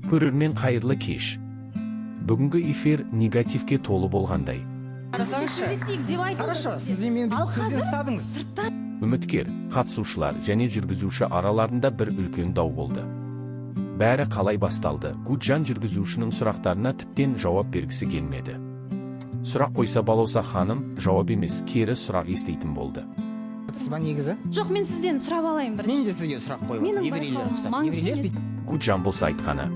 Көрермен, қайырлы кеш! Бүгінгі эфир негативке толы болғандай. Қарасаңызшы. Сөйлесейік деп айтылды Хорошо, сізге. Сіз де мені Ал бүйтіп сөзден қазір ұстадыңыз. Сырттан Үміткер, қатысушылар және жүргізуші араларында бір үлкен дау болды. Бәрі қалай басталды? Гуджан жүргізушінің сұрақтарына тіптен жауап бергісі келмеді. Сұрақ қойса, Балауса ханым жауап емес, кері сұрақ еститін болды. Сіз ба негізі? Жоқ, мен сізден сұрап алайын бір. Мен де сізге сұрақ қойып Менің еврейлер байқауым ұқсап. Маңызды Еврейлер емес. Гуджан болса айтқаны: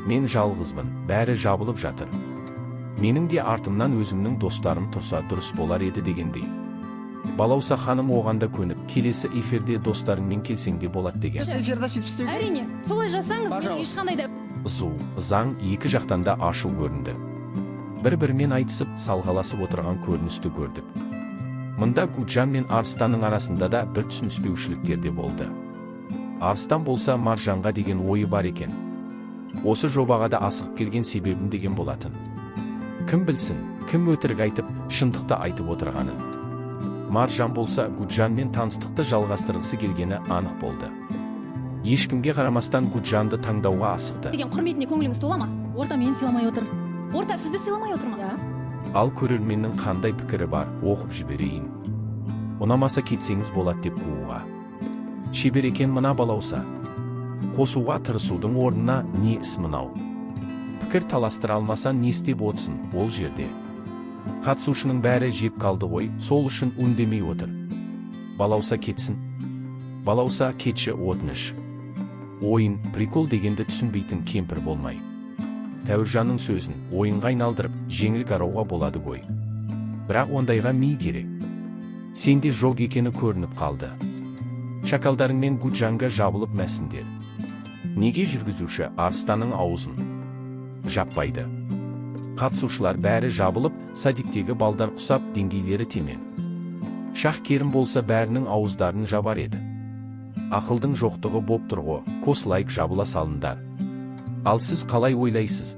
«Мен жалғызбын, бәрі жабылып жатыр. Менің де артымнан өзімнің достарым тұрса, дұрыс болар еді» дегендей. Балауса ханым оған да көніп, келесі эфирде достарыңмен келсең де болады деген. Бүйтіп эфирде сөйтіп істеуге. Әрине, солай жасаңыз, мен Пожалуйста. ешқандай да Ызу, заң, екі жақтан да ашу көрінді. Бір-бірімен айтысып, салғаласып отырған көріністі көрдік. Мында Гуджан мен Арыстанның арасында да бір түсініспеушіліктер де болды. Арыстан болса Маржанға деген ойы бар екен. Осы жобаға да асығып келген себебім деген болатын. Кім білсін, кім өтірік айтып, шындықты айтып отырғанын. Маржан болса Гуджанмен таныстықты жалғастырғысы келгені анық болды. Ешкімге қарамастан Гуджанды таңдауға асықты. Деген құрметіне көңіліңіз тола ма? Орта мені сыйламай отыр. Орта сізді сыйламай отыр ма? Иә. Ал көрерменнің қандай пікірі бар, оқып жіберейін. Ұнамаса, кетсеңіз болады деп қууға шебер екен мына Балауса. Қосуға тырысудың орнына не іс мынау? Пікір таластыра алмаса, не істеп отырсың ол жерде? Қатысушының бәрі жеп қалды ғой, сол үшін үндемей отыр. Балауса кетсін, Балауса, кетші, өтініш. Ойын, прикол дегенді түсінбейтін кемпір болмай. Тәуіржанның сөзін ойынға айналдырып, жеңіл қарауға болады ғой. Бірақ ондайға ми керек. Сенде жоқ екені көрініп қалды. Шакалдарыңмен Гуджанға жабылып мәсіндер. Неге жүргізуші Арыстанның аузын жаппайды? Қатысушылар бәрі жабылып, садиктегі балдар құсап, деңгейлері темен. Шах Керім болса, бәрінің ауыздарын жабар еді. Ақылдың жоқтығы боп тұр ғой, кос лайк жабыла салындар. Ал сіз қалай ойлайсыз?